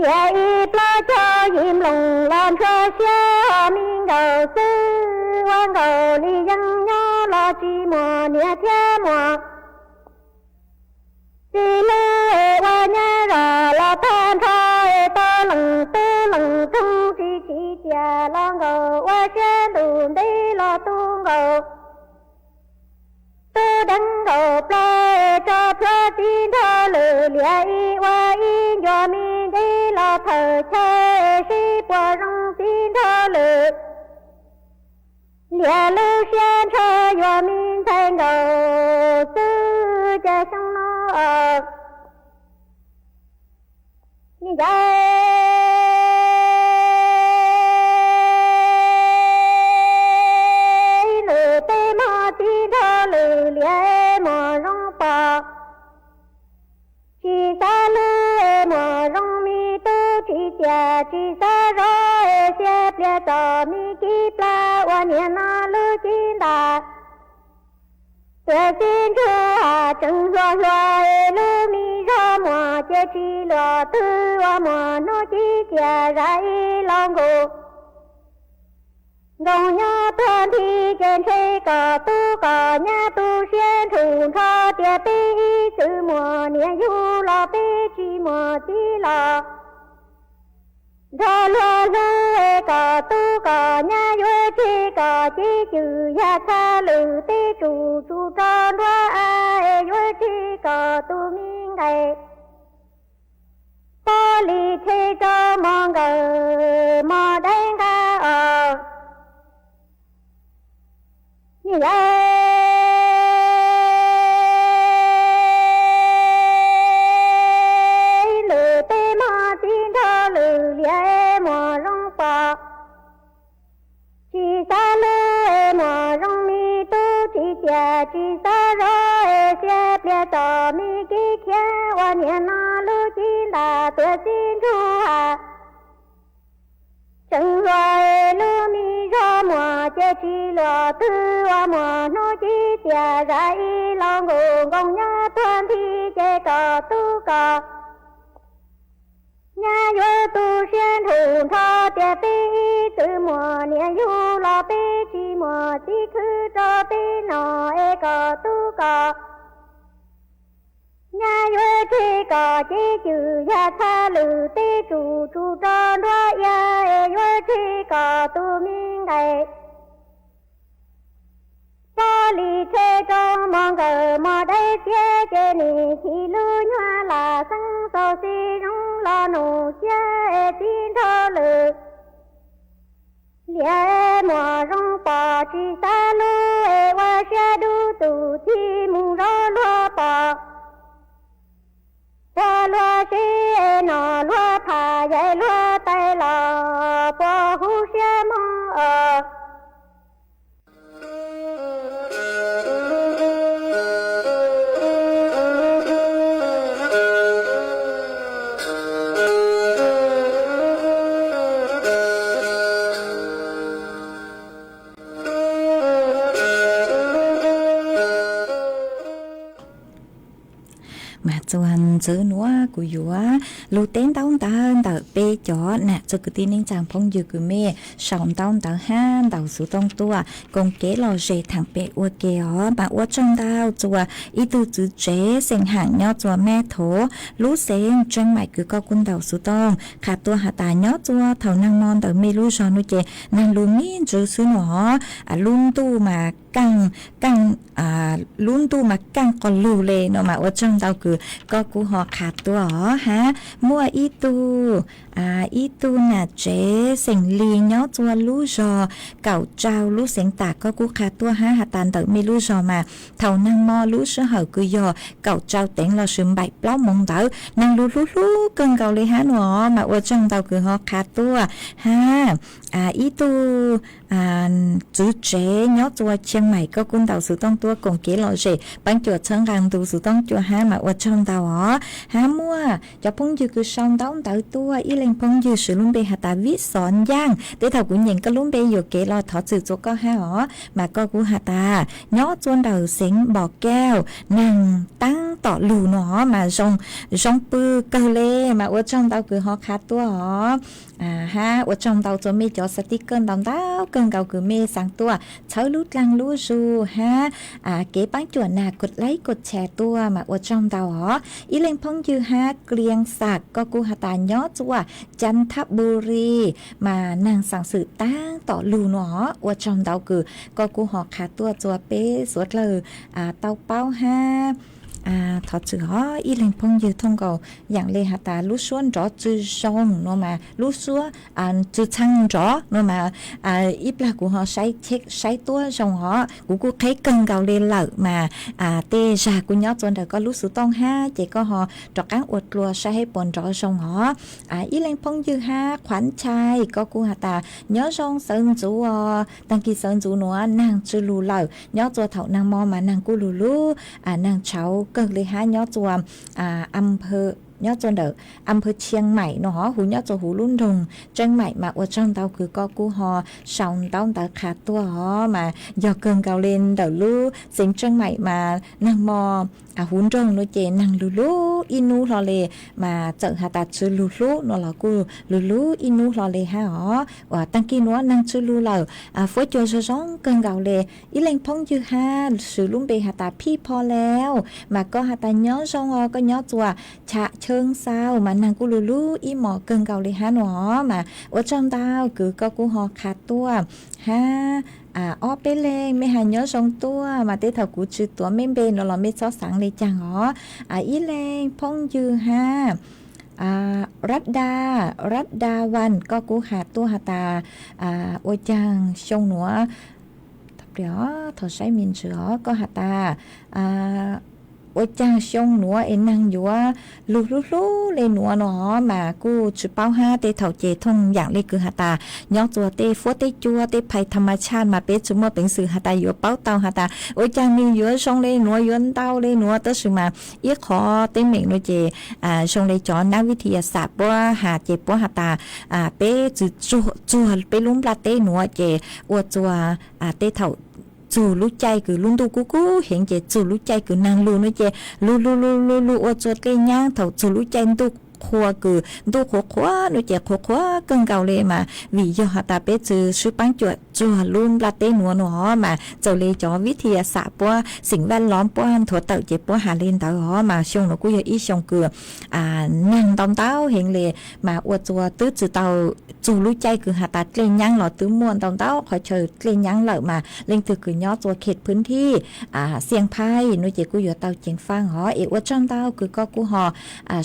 liam ib plaub caug yim nploos los ntshua siab ho me nkaus xwb ua nkaus li yeej nyob los tsis muaj niam thiab muaj txiv hlub es ua nyab zos los tag nrho es tau leej tub leej roog tsis tsim ciam los nkaus ua siab ntuj ntev los tu nkaus tub deev nkaus plaub es tso plhuav txiv nrog lwm liam ib ua ib ncua me deb los thawm chaw es sib puas zoo txiv nrog lwm liam lub siab ntshaw yuav me ntxhais nkaus xwb cas xyoo no os. Yawg lwm teb mog txiv nrog lwm liam muam zoo pom tsis xav hlub es muam zoo me tub tsis ciam tsis xav zov es xiab pliag txom me kib plab ua niam no lub cib ntas tuam txiv ntsug has tseem hluas hluas es lub me zog muam ces tsis luam twg ua muam hnub cib ciam zam ib los nkaus nkoos nyob tuag nthi ces ntshe kom tub kom nyab tu siab nrhum nrho tias peb ib txwm muaj niam yug los peb tsis muaj txiv los nrog luag hlub es kom tub kom nyab yuav tseg kom cib cwm yag txha lwm teb tsuj tsuj rau nruab av es yuav tseg kom tus me nqaim pob lis tseg rau mos nkawm mos daib nqa os. Yawg lwm teb mog txiv nrog lwm liam muam zoo pom tsis xav hlub es muam zoo me tub tsis ciam tsis xav zov es xiab pliag txom me kib khiav ua niam no lub cib ntas tuam txiv ntsug has tseem hluas es lub me zog muam ces tsis luam twg ua muam hnub cib ciam zam ib los nkaus nkoos nyob tuag nthi ces kom tub kom nyab yuav tu siab nrhum nrho tias peb ib txwm muaj niam yug los peb tsis muaj txiv khwv rau peb noj es kom tub kom nyab yuav tseg kom cib cwm yag txha lwm teb tsuj tsuj rau nruab iav es yuav tseg kom tus me nqaim Li rhe rau mos nkawm mos dawb txiab ces nim chim lub nyuag lam xeeb xaus xib zoo los nus siab es tib nrog lwm. Liam muam zoo pom tsis xav lub es ua siab dub tus txij mus zov luag pom. Ua luag sib es nom luag tham yais luag tais los puas huv siab mog os. Mas txuas ntxiv nuav kuv yuav lug teb ntaub ntawv ntawm peb cov nam txiv kwv tij neej tsaa phooj ywg kws mej sau ntaub ntawv hab ntaus xuv tooj tuaj koom kev lom zem thaam peb ua ke os. Mas ua tsaug ntau txuas ib tug txiv tsev xeem Haam nyob txuas Mab Thov lub xeev Tseeb Maim kws koj kuj ntaus xuv tooj qha tuaj has tas nyob txuas thaum nag mo ntawm mej lub zog nuav ces nag lug me ntsis xwb nuav, lub ntuj mas kaaj, kaaj, lub ntuj mas kaaj quas lug le nuav mas ua tsaug ntau kws koj kuj ho qha tuaj os. Hab muaj ib tug, ib tug nam tsev xeem Lis nyob txuas lub zog Kaum Tsau lub xeev Tam koj kuj qha tuaj hab has tas ntawm mej lub zog mas thaum nag mo lub sij hawm kws yog kaum tsau teev lossis npaum plaub moos ntawd nag lug hlub hlub kawg nkaus le hab nuav mas ua tsaug ntau kws ho qha tuaj hab. Ib tug txiv tsev nyob txuas Tsheej Maim koj kuj ntaus xuv tooj tuaj koom kev lom zem paab cuam txhawb nqaa ntu xuv tooj cuaj hab mas ua tsaug ntau os. Hab muaj cov phooj ywg kws sau ntaub ntawv tuaj ib leeg phooj ywg siv lub npe has tas Vib Xov Ncaaj, tej thaum kuv nyeem koj lub npe yuam kev los thov txim txuas koj hab os. Mas koj kuj has tas nyob txuas ntawm xeev Npom Kauj nag taab tom lug nuav mas zoo, zoo pw kawg le mas ua tsaug ntau kws ho qha tuaj os. Hab ua tsaug ntau txuas mej cov xav tij kawg ntau ntau kawg nkaus kws mej xaav tuaj txhawb lub dlaag lub zug hab kev paab cuam nag kod laib kod tshare tuaj mas ua tsaug ntau os. Ib leeg phooj ywg hab Klias Xam koj kuj has tas nyob txuas Janthab Buri mas nag xaam xwm taab tom lug nuav os. Ua tsaug ntau kws koj kuj ho qha tuaj txuas peb suav dlawg tau paub hab thov txim os. Ib leeg phooj ywg thooj nkaus yaam le has tas lub suab nrov tsw zoo nuav mas lub suab tsw txheej nrov nuav mas ib plag kuv ho saib tuab zoo os. Kuv kuj qheb kawg nkaus le lawm mas tej zag kuj nyob txuas ntawm koj lub xuv tooj hab ces koj ho rov qaab ua dlua saib hab puas nrov zoo os. Ib leeg phooj ywg hab Khuav Chai koj kuj has tas nyob zoo sawv ntxuv os, taag kis sawv ntxuv nuav nag tsw lug lawm nyob txuas thaum nag mo mas nag kuj lug lug nag tshauv kawg le hab nyob txuas nyob txuas ntawm a pha Tsheej Maim nuav hov huv nyob txuas huv lub nroog Tsheej Maim mas ua tsaug ntau kws koj kuj ho sau ntaub ntawv qha tuaj os. Mas yog kawg nkaus le ntawm lub xeev Tsheej Maim mas nag mo huv nroog nuav ces nag lug lug ib nub hlo le, mas txawm has tas tsw lug hlub nuav los kuj lug lug ib nub hlo le hab os. Uas taag kis nuav nag tsw lug lawm, fuab cua zoo zoo kawg nkaus le. Ib leeg phooj ywg hab swv lub npe has tas Phij Pho Lauj mas koj has tas nyob zoo os, koj nyob txuas Cham Cheeb Xauj mas nag kuj lug lug ib mos kawg nkaus le hab nuav os. Mas ua tsaug ntau kws koj kuj ho qha tuaj hab ob peb leeg mej has nyob zoo tuaj mas tej thaum kuv tsi tuav mej npe nuav los mej txhob xaav le caag os. Ib leeg phooj ywg hab Rada, Rada Vaj koj kuj has tuaj has tas ua caag xyoo nuav, thov saib me ntsis os, koj has tas ua caag xyoo nuav es nag yuav lug hlub hlub le nuav no mas kuj tsi paub hab tej thaum ces thooj yaam le kws has tas nyob txuas tej fuab teb cua tej phais tham ma chaj mas peb tsi muaj peev xwm has tas yuav paub tau has tas ua caag nwg yuav zoo le nuav yuav ntau le nuav tab sis mas ib qhov teeb meem nuav ces zoo le cov nab vij thi ya xam puab has ces puab has tas peb tsi txuag peb lub nplaj teb nuav ces ua txuas tej thaum txug lub caij kws lub ntuj kub kub heev ces txug lub caij kws nag lug nuav ces lug lug lug lug lug ua txuas dlej nyaab, thaum txug lub caij ntuj qhua kws ntuj qhuav qhuav nuav ces qhuav qhuav kawg nkaus le mas vim yog has tas peb tsi swb paab cuam txug lub nplaj teb nuav nuav mas txawm le cov vib thi ya xam puab xeem vaj lov puab nthuav tawm ces puab has le ntawd os. Mas xyoo nuav kuj yog ib xyoo kws neeg ntau ntau heev le mas ua txug twb tsi tau txug lub caij kws has tas dlej nyaab los twb muaj ntau ntau qhov chaw dlej nyaab lawm mas leej twg kws nyob txug khev phwv thij Xiaj Phaij nuav ces kuj yuav tau ceev faaj os. Es ua tsaug ntau kws koj kuj ho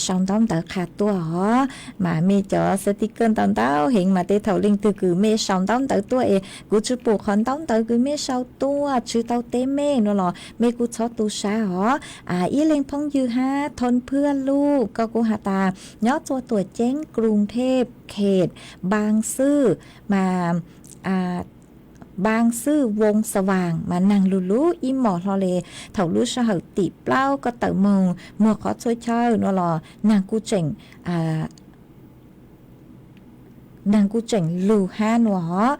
sau ntaub ntawv qha tuaj os. Mas mej cov sticker ntau ntau heev mas tej thaum leej twg kws mej sau ntaub ntawv tuaj es kuv tsi pum qhov ntaub ntawv kws mej sau tuaj tsi tau teb mej nuav los mej kuj txhob tu sab os. Ib leeg phooj ywg hab Thoj Phwj Luj, koj kuj has tas nyob txug Tuam Ceeb, Kruv Thej, khev Npaa Xwj mas Npaa Xwj, Voos Xawaas mas naag lug lug ib mos hlo le. Thaum lub sij hawm tim plaub koj tawm moog muag qhov txhua chaw nuav los naag kuj tseem, naag kuj tseem lug hab nuav os.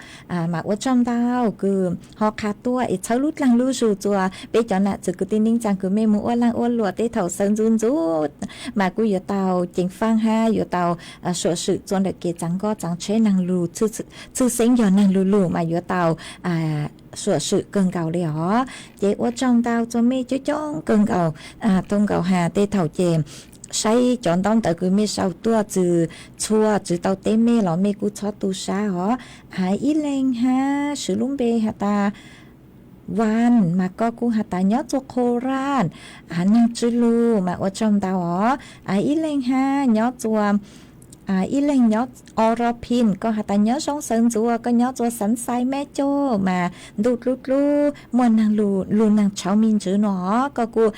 Mas ua tsaug ntau kws ho qha tuaj es txhawb lub dlaag lub zug txua peb cov nam txiv kwv tij neej tsaa kws mej moog ua laaj ua luam tej thaum sawv ntxuv ntxuv mas kuj yuav tau ceev faaj hab yuav tau suam swm txua ntawm kev txaav nkoj txaav tsheb naag lug, tshwj xeeb yog naag lug lug mas yuav tau suam swm kawg nkaus le os. Ces ua tsaug ntau txua mej coob coob kawg nkaus, tau nkaus has tej thaum ces saib cov ntaub ntawv kws mej sau tuaj txug txhua tsi tau teb mej los mej kuj txhob tu sab os. Ib leeg hab swv lub npe has tas Vaj mas koj kuj has tas nyob txua Qhua Raj, naag tsi lug mas ua tsaug ntau os. Ib leeg hab nyob txua, ib leeg nyob Oro Pin, koj has tas nyob zoo sawv ntxuv, koj nyob txua Xav Xais Meb Coj mas ntuj dlub dlub muaj naag lug, lug naag tshauv me ntsis nuav os. Koj kuj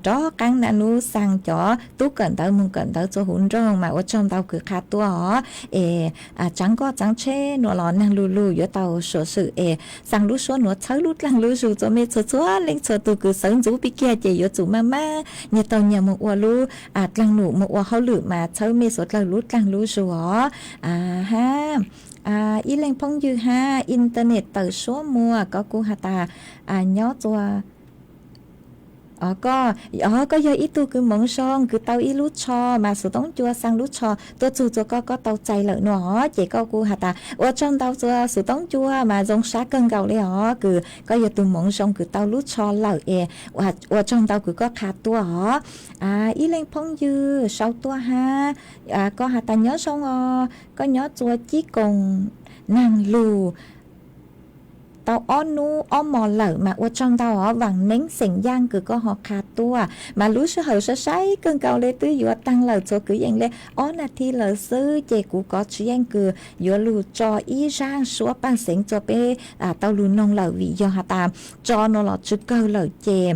rov qaab naj nub xaa cov tub kawm ntawv moog kawm ntawv txua huv nroog mas ua tsaug ntau kws qha tuaj os. Es txaav nkoj txaav tsheb nuav los naag lug lug yuav tau suam swm es xaa lub suab nuav txhawb lub dlaag lub zug txua mej txhua txhua leej txhua tug kws sawv ntxuv pib kiag ces yuav tsum maj maj nyias taug nyias moog ua lub dlaag num moog ua hauj lwm mas txhawb mej suav dlawg lub dlaag lub zug os. Hab ib leeg phooj ywg hab internet tawm suab muag, koj kuj has tas nyob txua, o, koj yog ib tug kws moov zoo kws tau ib lub tsho mas xuv toob cua xaa lub tsho tuaj txug txua koj, koj tau txais lawm nuav os. Ces koj kuj has tas ua tsaug ntau txua xuv toob cua mas zoo sab kawg nkaus le os, kws koj yog tug moov zoo kws tau lub tsho lawm es ua tsaug ntau kws koj qha tuaj os. Ib leej phooj ywg sau tuaj hab, koj has tas nyob zoo os, koj nyob txua Cib Koom, naag lug tau ob nub ob mos lawm mas ua tsaug ntau os. Vaam Neeb xeem Yaaj kws koj ho qha tuaj mas lub sij hawm sai sai kawg nkaus le twb yuav taag lawm txhua kwv yees le ob nas this lawm xwb ces kuv kov tsis yeej kws yuav lug tso ib zaaj suab paaj xeev txua peb tau lug noog lawm vim yog has tas tso nuav los tsi kawg lawm ces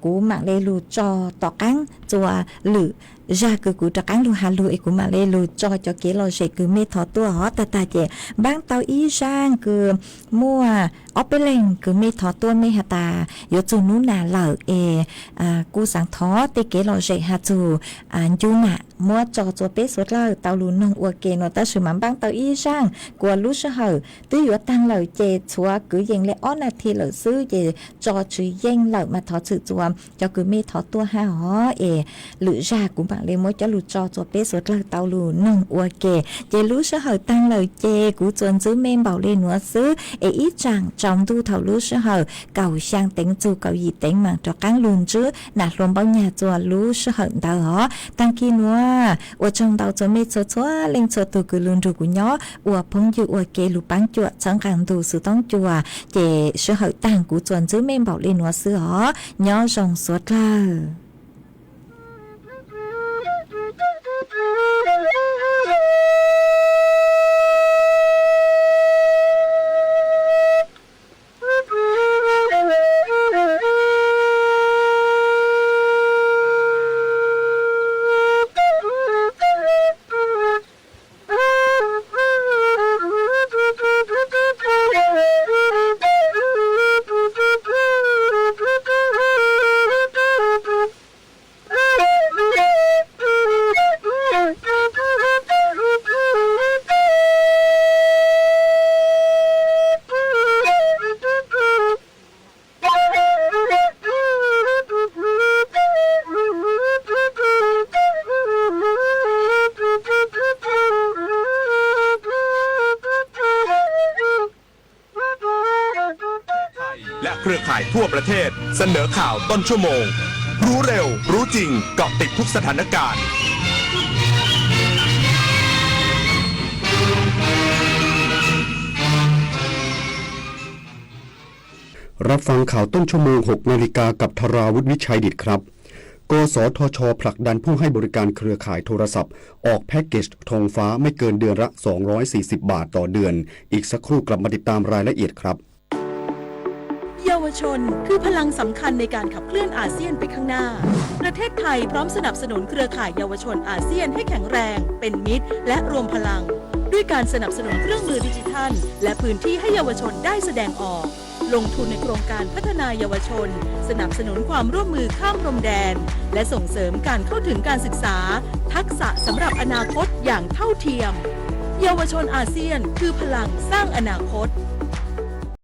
kuv maam le lug tso tom qaab txua lwm zag kws kuv rov qaab lug has lug es kuv maam le lug tso cov kev lom zem kws mej thov tuaj os. Tag tag ces npaab tau ib zaaj kws muaj ob peb leeg kws mej thov tuaj mej has tas yuav txug nub nas lawm es kuv xaav thov tej kev lom zem has txug ncu nam muab tso txua peb suav dlawg tau lug noog ua ke nuav tab sis mas npaab tau ib zaaj kuas lub sij hawm twb yuav taag lawm ces txhua kwv yees le ob nas this lawm xwb ces tso tsis yeej lawm mas thov txhwm txua cov kws mej thov tuaj hab os es lwm zag kuv maam le muab cov lug tso txua peb suav dlawg tau lug noog ua ke. Ces lub sij hawm taag lawm ces kuv txuas ntxwb mej npaum le nuav xwb es ib tsaam tsaus ntuj thaum lub sij hawm kaum xyaa teev txug kaum yim teev maam rov qaab lug ntsib nam hluas Npaub Nyag txua lub sij hawm ntawd os. Taag kis nuav ua tsaug ntau txua mej txhua txhua leej txhua tug kws lug nrug kuv nyob ua phooj ywg ua ke lug paab cuam txhawb nqaa ntug xuv toob cua. Ces sij hawm taag kuv txuas ntxwb mej npaum le nuav xwb os. Nyob zoo suav dlawg. และเครือข่ายทั่วประเทศ เสนอข่าวต้นชั่วโมง รู้เร็ว รู้จริง เกาะติดทุกสถานการณ์ รับฟังข่าวต้นชั่วโมง หกนาฬิกา กับธราวุฒิ วิชัยดิษฐครับ กสทช ผลักดันผู้ให้บริการเครือข่ายโทรศัพท์ ออกแพ็กเกจธงฟ้าไม่เกินเดือนละ สองร้อยสี่สิบ บาทต่อเดือน อีกสักครู่กลับมาติดตามรายละเอียดครับ เยาวชนคือพลังสำคัญในการขับเคลื่อนอาเซียนไปข้างหน้า ประเทศไทยพร้อมสนับสนุนเครือข่ายเยาวชนอาเซียนให้แข็งแรง เป็นมิตร และรวมพลัง ด้วยการสนับสนุนเครื่องมือดิจิทัล และพื้นที่ให้เยาวชนได้แสดงออก ลงทุนในโครงการพัฒนาเยาวชน สนับสนุนความร่วมมือข้ามพรมแดน และส่งเสริมการเข้าถึงการศึกษา ทักษะสำหรับอนาคตอย่างเท่าเทียม เยาวชนอาเซียนคือพลังสร้างอนาคต